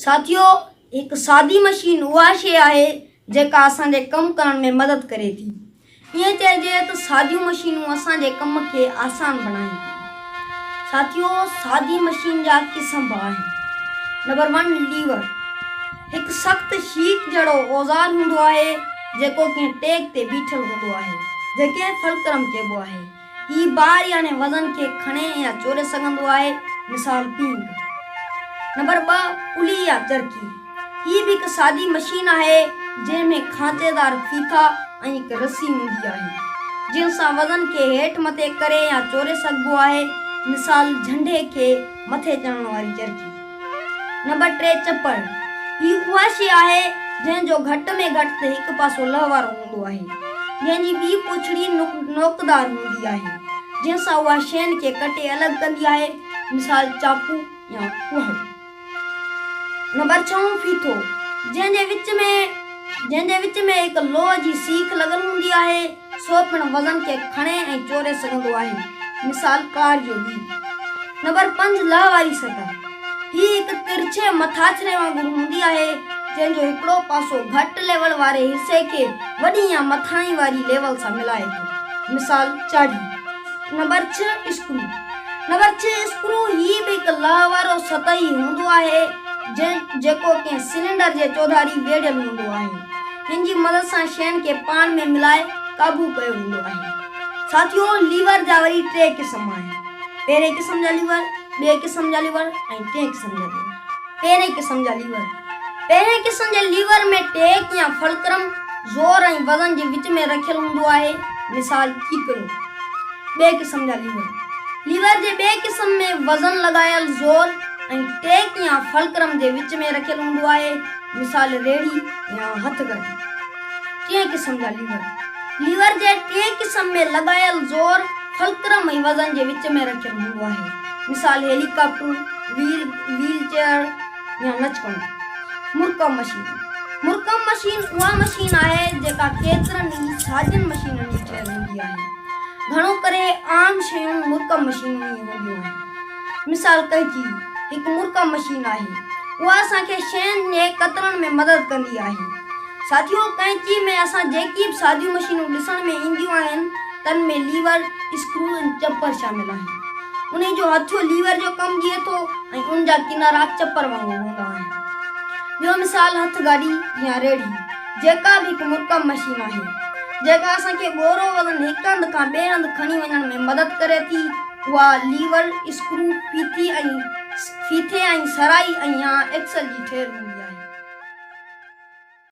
ساٿيو، هڪ سادي مشين اها شيء آهي جيڪا اسان جي ڪم ڪرڻ ۾ مدد ڪري ٿي. ائين چئجي ته ساديون مشينون اسان جي ڪم کي آسان بڻائين ٿيون. ساٿيو، سادي مشين جا قسم به آهن. نمبر ون، ليور، هڪ سخت شيٽ جهڙو اوزار هوندو آهي جيڪو ڪنهن ٽيڪ تي بيٺل هوندو آهي، جنهن کي فلڪرم چئبو آهي. هي بار يعني وزن کي کڻي يا چوري سگهندو آهي، مثال پينگهه. نمبر 2، پلي يا چرخي. هي به هڪ سادي مشين آهي، جنهن ۾ کانچيدار ڦيٿا ۽ هڪ رسي هوندي آهي، جنهن سان وزن کي هيٺ مٿي ڪري يا چوري سگهبو آهي، مثال جهنڊي کي مٿي چڙهڻ واري چرخي. نمبر 3، چپڙ. هي اها شيء آهي، جنهن جو گهٽ ۾ گهٽ ته هڪ پاسو لهه وارو هوندو آهي، جنهن جي ٻي پوڇڙي نوڪدار هوندي آهي، جنهن سان اها شين کي ڪٽي الڳ ڪندي آهي، مثال چاقو يا ڪهاڙو. نمبر ڇهون، ڦيٿو، جنهن جي وچ ۾ جنهن جي وچ ۾ هڪ لوهه جي سيخ لڳل هوندي آهي، سو پڻ وزن کي کڻي ۽ چوري سگهندو آهي، مثال ڪار جو ويل. نمبر 5، لهه واري سطح، هي هڪ ترڇي مٿاڇري وانگر هوندي آهي، جنهن جو هڪڙو پاسو گهٽ ليول واري حصي کي وڏي يا مٿاهين واري ليول سان ملائي ٿو، مثال چاڙهي. نمبر 6، اسڪرو، نمبر 6، اسڪرو، هي به هڪ لهه وارو سطحي هوندو آهي، جنهن جيڪو ڪنهن سلينڊر جي چوڌاري ويڙهيل هوندو آهي. هن جي مدد سان شين کي پاڻ ۾ ملائي قابو ڪيو ويندو آهي. ساٿيو، ليور جا وري ٽي قسم آهن. پهرين قسم جا ليور، ٻئي قسم جا ليور ۽ ٽئين قسم جا ليور. پهرين قسم جا ليور، پهرين قسم جي ليور ۾ ٽيڪ يا فلڪرم زور ۽ وزن جي وچ ۾ رکيل هوندو آهي، مثال ڪيڪڙو. ٻئي قسم جا ليور، ليور جي ٻئي قسم ۾ وزن لڳايل زور ۽ ٽيڪ يا فلڪرم جي وچ ۾ رکيل هوندو آهي، مثال ريڙهي يا هٿ گاڏي. ٽئين قسم جا ليور، ليور جي ٽئين قسم ۾ لڳايل زور فلڪرم ۽ وزن جي وچ ۾ رکيل هوندو آهي، مثال هيلي ڪاپٽر، ويل، ويل چيئر يا نچڪڻو. مرڪب مشين، مرڪب مشين اها مشين آهي جيڪا ڪيترن ئي سادين مشينن جي ٺهيل هوندي آهي. گهڻو ڪري عام شيون مرڪب مشينون ئي هونديون آهن. مثال قينچي هڪ مرڪب مشين آهي. اها اسان کي شين جي ڪترڻ ۾ مدد ڪندي آهي. ساٿيو قينچي ۾ اسان جيڪي به ساديون مشينون ڏسڻ ۾ اينديون آهن تن ۾ ليور، اسڪرو ۽ چپر شامل آهن. انهي جو هٿيو ليور جو ڪم ڏئي ٿو ۽ ان جا ڪنارا چپر وانگر هوندا آهن. ٻيو مثال هٿ گاڏي يا ريڙهي جيڪا به هڪ مرڪب مشين آهي. جيڪا اسان کي ڳورو وزن هڪ هنڌ کان ٻئي هنڌ کڻي وڃڻ ۾ مدد ڪري ٿي. اها ليور، اسڪرو، ڦيٿي ۽ ڦيٿي ۽ سرائي ۽ يا ايڪسل جي ٺهيل هوندي آهي.